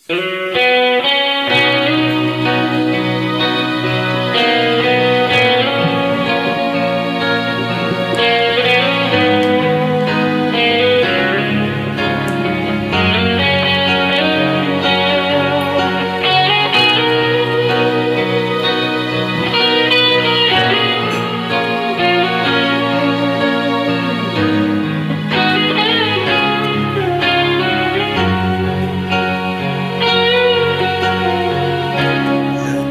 Lawv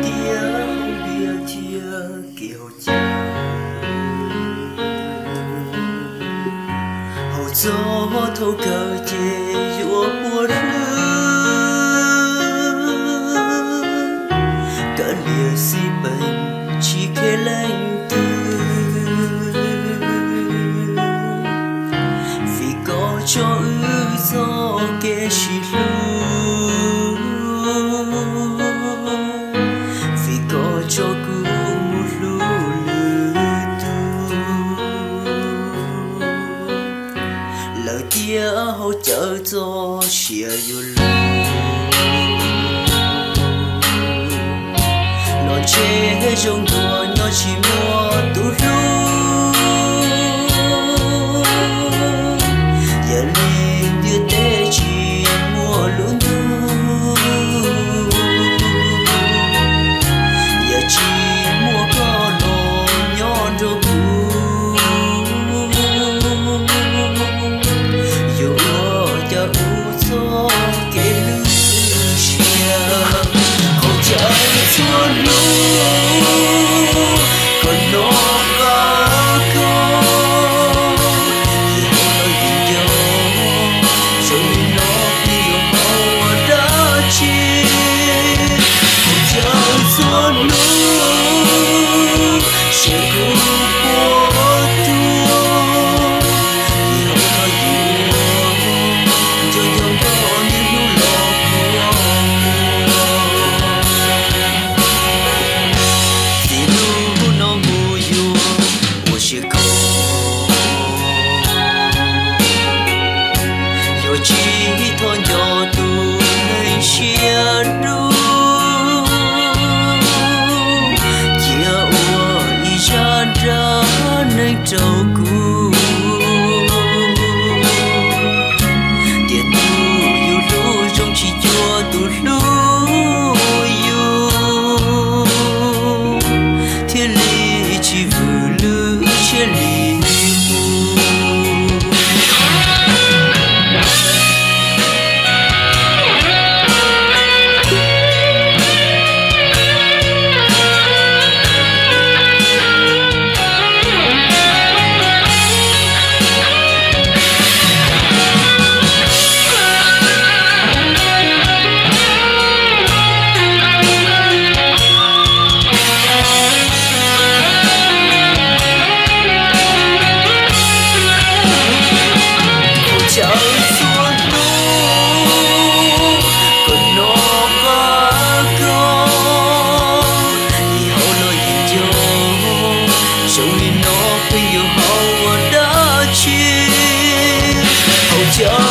tias hauv ntiaj teb kev haus cawv, haus txog thaum kawg ces yuav puas hlwb. Kav liam xij peem tsis kheev leej twg, vim koj tso wb txoj kev sib hlub, vim koj tso kuv mus hlub lwm tus. Lawv tias haus cawv txoj sia yuav luag, los ntshe zoo dua nyob tsis muaj tus hlub. Yog li ntiaj teb tsis muaj lub ntuj, yog tsis muaj koj los nyob nrog kuv, yuav ua cas kuv txoj kev lwj siab. Haus cawv txhua hnub kom noj qab koj, yim hauv los yim ncaus, zoo li no peb yuav haus ua dab tsi? Haus cawv txhua hnub, seb kuv puas tuag. Yim hauv los yim ncaus, nco nco koj niaj hnub los puag kuv. Txij hnub no mus yuav ua siab kho, yuav tsis txhob nco tus neeg siab dub, cia ua ib zaj dab neeg rau kuv. Tiam tus yus hlub zoo tsis cuag tus hlub yus, thiaj li tsis vwm lub siab li mus. Haus cawv txhua hnub kom noj qab koj, yim hauv los yim ncaus, zoo li no peb yuav haus ua dab tsi? Haus cawv